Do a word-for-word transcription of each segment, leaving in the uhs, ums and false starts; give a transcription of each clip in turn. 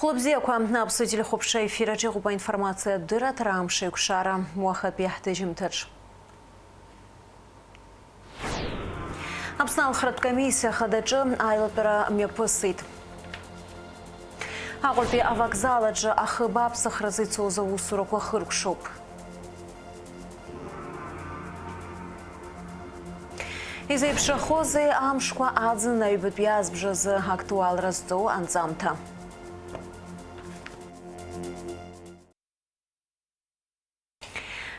Хәлыбзиақәа, Аԥсуа телехәаԥшра ефир аҿы иҟоуп аинформациатә дырраҭара «Амш еиқәшара» уахатәи ҳҭыжьымҭаҿ. Аԥсны алхратә комиссиа хадаҿы аилатәара мҩаԥысит. Аҟәатәи авокзал аҿы ахыб аԥсахразы ицоз аусурақәа хыркәшоуп. Изеиԥшрахозеи амшқәа аӡын аҩбатәи азбжазы актуалра зҵоу анҵамҭа?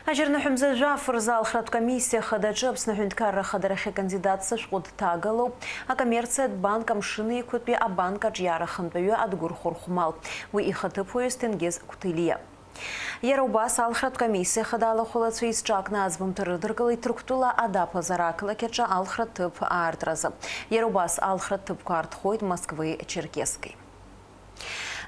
Ажьырныҳәа мза жәаф рзы алхратә комиссиа хадаҿы Аԥсны аҳәынҭқарра ахадарахьы акандидатцәа шәҟәы дҭагалоуп акоммерциатә банк Амшын Еиқәатәи абанк аҿиара ахантәаҩы Адгәыр Хәырхәмал, уи ихаҭыԥуаҩыс Ҭенгиз Қәҭелиа. Иара убас алхратә комиссиа хада алахәылацәа изҿакны аӡбамҭа рыдыркылеит Ҭырқәтәыла адаԥазар ақалақь аҿы алхратә ҭыԥ аартразы. Иара убас алхратә ҭыԥқәа аартхоит Москвеи Черкесскеи.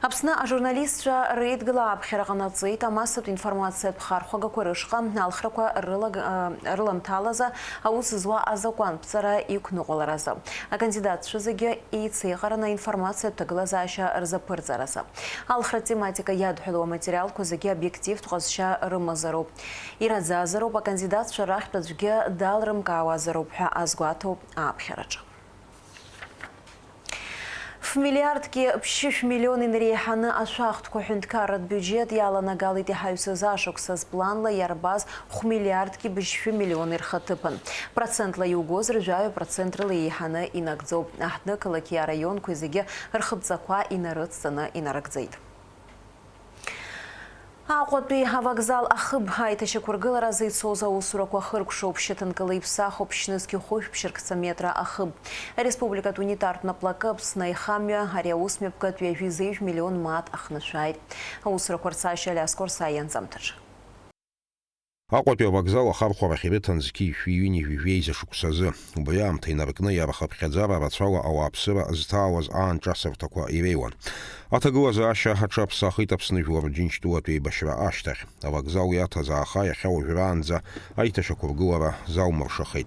Аԥсны ажурналистцәа реидгыла аԥхьара ҟанаҵеит амассатә информациатә хархәагақәа рышҟа алхрақәа рылаг-, ы, рыламҭалазы аус зуа азакәанԥҵара иқәныҟәаларазы. Акандидатцәа зегьы еицеиҟараны аинформациатә ҭагылазаашьа рзаԥырҵаразы. Алхратә тематика иадҳәалоу аматериалқәа зегьы обиективтә ҟазшьа рымазароуп. Ираӡазароуп, акандидатцәа рахьтә аӡәгьы далрымкаауазароуп ҳәа азгәаҭоуп аԥхьараҿы. Ф-миллиардки ԥшьышә миллион инареиҳаны ашәахтәқәа аҳәынҭқарратә биуџьет иаланагалеит иҳаҩсыз ашықәсаз планла иарбаз хә-миллиардки быжьшәы миллион ирхаҭыԥан. Процентла иугозар, жәаҩа процент рыла еиҳаны инагӡоуп. Аҳҭнықалақьи араионқәеи зегьы рхыдҵақәа инарыцҵаны инарыгӡеит. Аҟәатәи авокзал ахыб аиҭашьақәыргыларазы ицоз аусурақәа хыркәшоуп, шьаҭанкыла иԥсахуп, шьнызқьи хәышә ԥшьыркца метра ахыб. Ареспубликатә унитартә наплакы Аԥсны аихамҩа ари аусмҩаԥгатә ҩажәи зеижә миллион мааҭ ахнышәааит. Аусурақәа рцашьа Алиас Қәарсаиа ианҵамҭаҿы. Аҟәатәи авокзал ахархәарахь ирыҭан зқьи жәшәи ҩынҩажәи жәеиза шықәсазы. Убри аамҭа инаркны иара хыԥхьаӡара рацәала ауааԥсыра зҭаауаз аанҿасырҭақәа иреиуан. Аҭагылазаашьа аҽаԥсахит Аԥсны Жәлар Џьынџьтәылатә еибашьра ашьҭахь. Авокзал иаҭаз ааха иахьа уажәраанӡа аиҭашьақәыргылара залмыршахеит.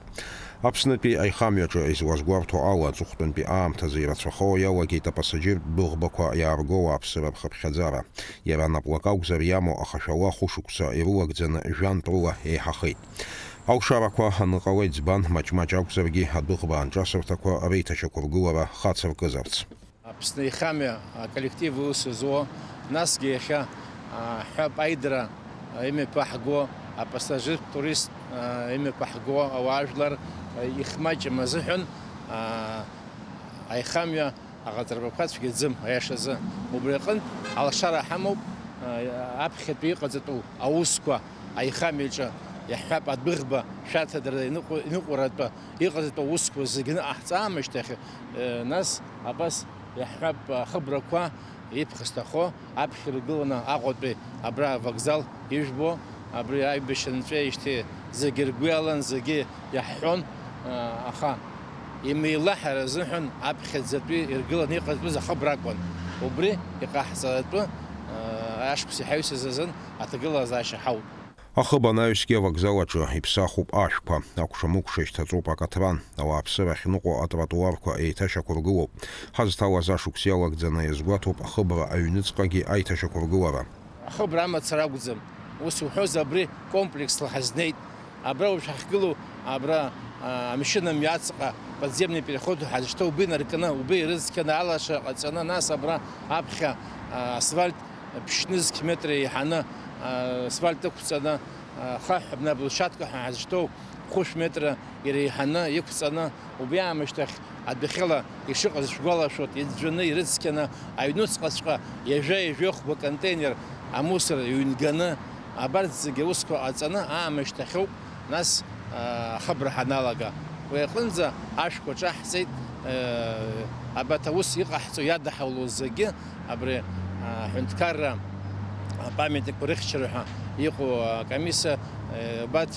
Аԥснытәи аихамҩаҿы излазгәарҭо ала, аҵыхәтәантәи аамҭазы ирацәахауа иалагеит апассаџьыртә дәыӷбақәа иаарго ауааԥсыра рхыԥхьаӡара. Иара анаплак акәзар иамоу ахашәала хәышықәса ирылагӡаны жәантә рыла еиҳахеит. Алшарақәа аныҟала иӡбан, маҷ-маҷ акәзаргьы адәыӷба анҿасырҭақәа реиҭашьақәыргылара хацыркызарц. Аԥсны ихамҩа аколлектив аус зуо, насгьы иахьа, а, ҳҳәап, аидара имҩаԥаҳго, апассажиртә турист, а, имҩаԥаҳго ауаажәлар, а, ихмаҷым азыҳәан, а, аихамҩа аҟаҵарбақәа цәгьаӡым, аиашазы. Убри аҟынтә алшара ҳамоуп, а, аԥхьатәи иҟаҵатәу аусқәа аихамҩаҿы, иаҳҳәап, адәыӷба шәарҭадара иныҟәо-, иныҟәаратәы иҟаҵатәу аусқәа зегьы ныҟаҳҵаамышьҭахь, а, нас абас иаҳҳәап, ахыбрақәа иԥхасҭахо аԥхьа иргыланы Аҟәатәи абра авокзал ижәбо, абри аибашьра нҵәеижьҭеи зегьы ргәы иалан, зегьы иаҳҳәон, аха имеилаҳар азыҳәан аԥхьаӡатәи иргыланы иҟазтәыз ахыбра акәын. Убри иҟаҳҵаратәы ашықәс иҳаҩсыз азын аҭагылазаашьа ҳауп. Ахыб анаҩсгьы авокзал аҿы иԥсахуп ашәқәа, акәша-мыкәша ишьҭаҵоуп акаҭран, ауааԥсыра ахьныҟәо атротуарқәа еиҭашьақәыргылоуп. Ҳазҭалаз ашықәс иалагӡаны иазгәаҭоуп ахыбра аҩныҵҟагьы аиҭашьақәыргылара. Ахыбра амацара акәӡам, ус уҳәозар, абри комплексла ҳазнеит. Абра уажә ҳахьгылоу, абра, а, амшын амҩа аҵаҟа подземный переход ҳазышьҭоу убри наркны, убри ирыцқьаны алаша ҟаҵаны, нас абра аԥхьа, а, асфальт ԥшьнызқь метра еиҳаны, а, асфальт ықәҵаны, а, хаҳә абна брусчатка ҳәа ҳазышьҭоу хәышә метра иреиҳаны иқәҵаны, убри аамышьҭахь адәахьала ишыҟаз шәгәалашәоит, иӡәӡәаны ирыцқьаны, аҩнуҵҟаҵәҟьа ҩажәа-ҩажәихәба контейнер амусор ҩнганы, абарҭ зегьы аусқәа ҟаҵаны аамышьҭахьоуп. Нас, а, ахыбра ҳаналага, уи аҟынӡа ашәқәа ҿаҳҵеит, а, абарҭ аус иҟаҳҵо, иадаҳауло зегьы, абри, а, аҳәынҭқарра апамятникқәа рыхьчара ҳәа иҟоу акомиссиа, а, абарҭ,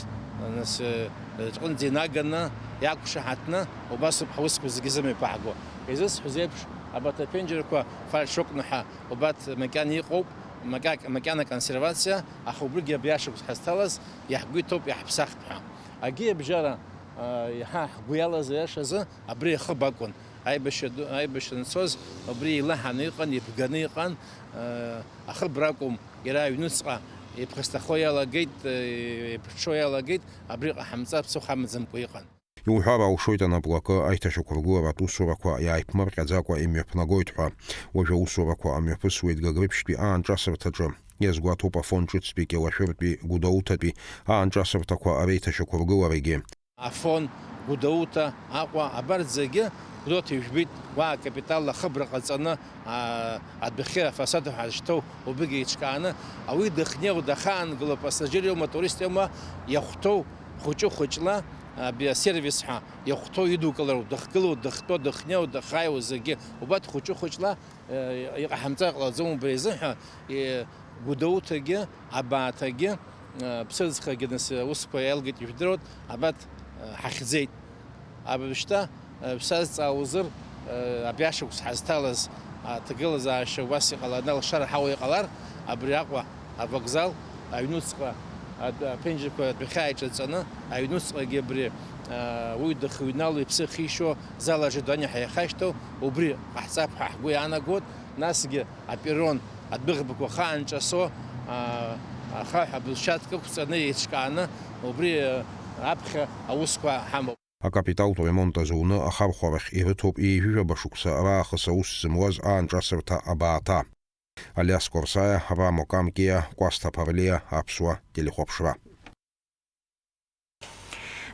нас, а, рыҿҟынӡа инаганы, иақәшаҳаҭны, убасоуп ҳаусқәа зегьы зымҩаԥаҳго. Изысҳәаз еиԥш, абарҭ аԥенџьырқәа фальшокны ҳәа убарҭ макьана иҟоуп, макьак-, макьана аконсервациа, аха убригьы абри ашықәс ҳазҭалаз иаҳгәы иҭоуп, иаҳԥсахп ҳәа. Агьи абжьара, а, иаҳа ҳгәы иалаз аиашазы абри ахыб акәын. Аибашьра ду, аибашьра анцоз, убри еилаҳаны иҟан, ибганы иҟан, э, ахыбра акәым, иара аҩнуҵҟа иԥхасҭахо иалагеит, э, иԥҽҽо иалагеит, абри ҟаҳамҵар ԥсыхәа амаӡамкәа иҟан. Иуҳәар алшоит анаплакы аиҭашьақәыргыларатә усурақәа иааиԥмырҟьаӡакәа имҩаԥнагоит ҳәа. Уажәы аусурақәа амҩаԥысуеит Гагреиԥшьтәи аанҿасырҭаҿы. Иазгәаҭоуп Афон ҿыцтәи Кьалашәыртәи Гәдоуҭатәи аанҿасырҭақәа реиҭашьақәыргыларагьы. Афон, Гәдоуҭа, Аҟәа, абарҭ зегьы, Гәдоуҭа ижәбеит, уа акапиталла ахыбра ҟаҵаны, аа, адәахьы афасад ҳәа зышьҭоу убригьы еиҿкааны, ауаҩы дыхнеиуа дахаангыло, пассажир иоума, турист иоума, иахәҭоу хәыҷы-хәыҷла, абри асервис ҳәа иахәҭоу идукылароуп, дыхгылоу, дыхтәоу, дыхнеиуа, дахааиуа зегьы, убарҭ хәыҷы-хәыҷла, э, иҟаҳамҵар ҟалаӡом убри азыҳәа, э, Гәдоуҭагьы, Абааҭагьы, э, Ԥсыӡхагьы нас аусқәа иалгеит ижәдыруеит, абарҭ, э, ҳахьӡеит. Абри шьҭа, э, шәсазҵаауазар, э, абри ашықәс ҳазҭалаз аҭагылазаашьа убас иҟаланы алшара ҳауа иҟалар, абри Аҟәа авокзал аҩнуҵҟа адә-, аԥенџьырқәа адәахьы ааиҿаҵаны, аҩнуҵҟагьы абри, э, уи дыхыҩнало иԥсы ахьишьо зал ожидания ҳәа иахашьҭоу убри ҟаҳҵап ҳәа ҳгәы иаанагоит, насгьы аперрон адәыӷбақәа ахаанҿасо, аа, ахаҳә абызшәа ҭкықәҵаны еиҿкааны, убри, аа, аԥхьа аусқәа ҳамоуп. Акапиталтә ремонт азуны ахархәарахь ирыҭоуп ҩажәижәаба шықәса раахыс аус зымуаз аанҿасырҭа Абааҭа. Алиас Корсаиа, Рамо Камкиа, Кәасҭа Ԥарлиа, Аԥсуа телехәаԥшра.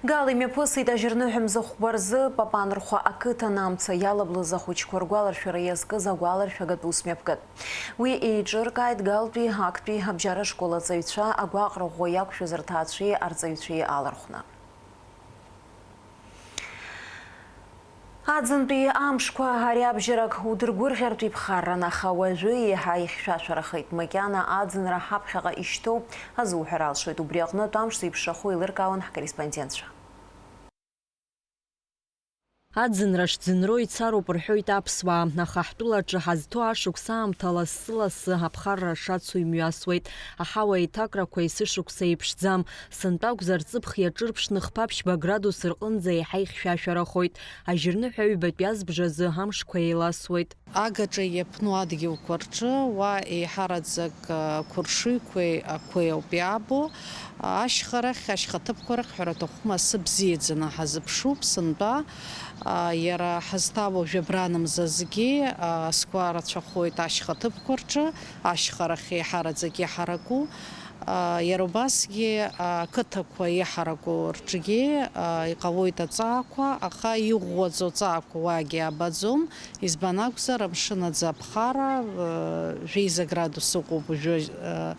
Гал имҩаԥысит ажьырныҳәа мза хәба рзы Папанрхәа ақыҭан амца иалаблыз ахәыҷқәа ргәаларшәара иазкыз агәаларшәагатә усмҩаԥгатә. Уи еиҿыркааит Галтәи актәи абжьара школ аҵаҩцәа, агәаҟра ӷәӷәа иақәшәаз рҭаацәеи арҵаҩцәеи алархәны. Аӡынтәи амшқәа ари абжьарак удыргәырӷьартә иԥхарран, аха уажәы еиҳа ихьшәашәарахеит. Макьана аӡынра ҳаԥхьаҟа ишьҭоу азуҳәар алшоит. Убри аҟнытә амш зеиԥшрахо еилыркаауан ҳкорреспондентцәа. Аӡынра шӡынроу ицароуп рҳәоит аԥсуаа, аха ҳтәылаҿы ҳазҭоу ашықәс аамҭа лассы-лассы аԥхарра шацу имҩасуеит. Аҳауа еиҭакрақәа есышықәса еиԥшӡам. Сынтәа акәзар, ҵыԥх иаҿырԥшны хԥа-ԥшьба градус рҟынӡа еиҳа ихьшәашәарахоит. Ажьырныҳәа ҩбатәи азбжазы амшқәа еиласуеит. Агаҿа иаԥну адгьылқәа рҿы уа еиҳараӡак, а, қәыршыҩқәеи ақәеи ауп иаабо. Ашьхарахь, ашьхаҭыԥқәа рахь ҳәара аҭахума, асы бзиаӡаны ҳазыԥшуп сынтәа. А, иара ҳазҭало жәабран мзазгьы, а, асқәа рацәахоит ашьхаҭыԥқәа рҿы, ашьхарахь еиҳараӡак иҳараку. А, иара убасгьы, а, ақыҭақәа иҳараку рҿгьы, а, иҟалоит аҵаақәа, аха иӷәӷәаӡоу аҵаақәа уагьы абаӡом, избан акәзар, амшын аӡы аԥхара, а, жәеиза градус ыҟоуп уажәы, а,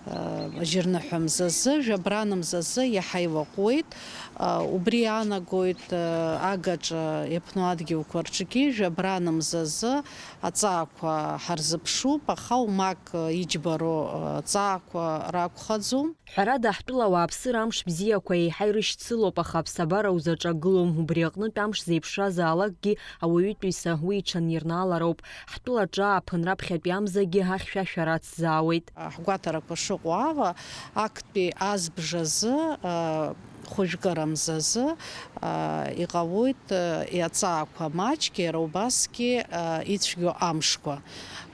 а, ажьырныҳәа мзазы, жәабран мзазы иаҳа илаҟәуеит. А, убри аанагоит, а, агаҿа иаԥну адгьылқәа рҿгьы, жәабран мзазы аҵаақәа ҳарзыԥшуп, аха умак иџьбароу, а, ҵаақәа ракәхаӡом. Ҳәарада, ҳтәыла ауааԥсыра амш бзиақәа еиҳа ирышьцылоуп, аха аԥсабара узаҿагылом, убри аҟнытә амш зеиԥшразаалакгьы ауаҩытәыҩса уи иҽанирнаалароуп. Ҳтәылаҿы ааԥын раԥхьатәи амзагьы ахьшәашәара ацзаауеит. Ҳгәаҭарақәа шыҟоу ала, актәи азбжазы, а, хәыжәкыра мзазы, а, иҟалоит, а, аҵаақәа маҷк, иара убасгьы, а, ицәгьоу амшқәа.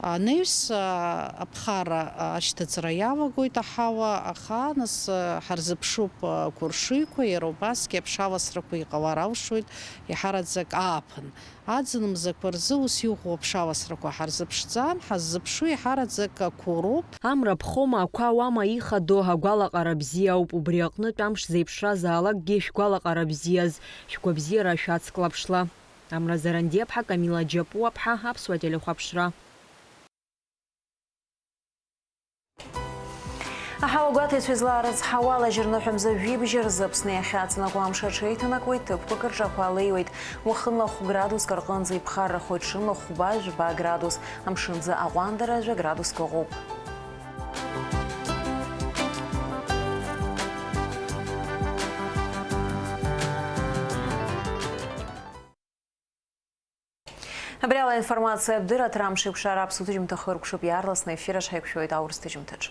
Анаҩс, а, аԥхара, а, ашьҭыҵра иалагоит аҳауа, аха нас, а, ҳарзыԥшуп, а, қәыршыҩқәа, иара убасгьы аԥшаласрақәа иҟалар алшоит, иҳараӡак ааԥын. Аӡын мзақәа рзы ус иӷәӷәоу аԥшаласрақәа ҳарзыԥшӡам, ҳаззыԥшу иҳараӡак ақәыроуп. Амра ԥхома, ақәа ауама ихадоу агәалаҟара бзиа ауп, убри аҟнытә амш зеиԥшразаалакгьы шәгәалаҟара бзиаз, шәгәабзиара шәацклаԥшла. Амра Зарандиаԥҳа, Камила Џьапуаԥҳа, Аԥсуа телехәаԥшра. Аҳауагәаҭаҩцәа излаарыцҳауа, ала ажьырныҳәа мза жәибжь рзы Аԥсны иахьаҵанакуа амш аҽеиҭанакуеит, ҭыԥқәак рҿы ақәа леиуеит. Уахынла хә градуск рҟынӡа иԥхаррахоит, ҽынла хәба-жәба градус, амшынӡы аҟәандара жәа градуск ыҟоуп. Абри ала аинформациатә дырраҭара амш еиқәшара аԥсуа ҭыжьымҭа хыркәшоуп, иаарласны аефир аҿы ҳаиқәшәоит аурыс ҭыжьымҭаҿ.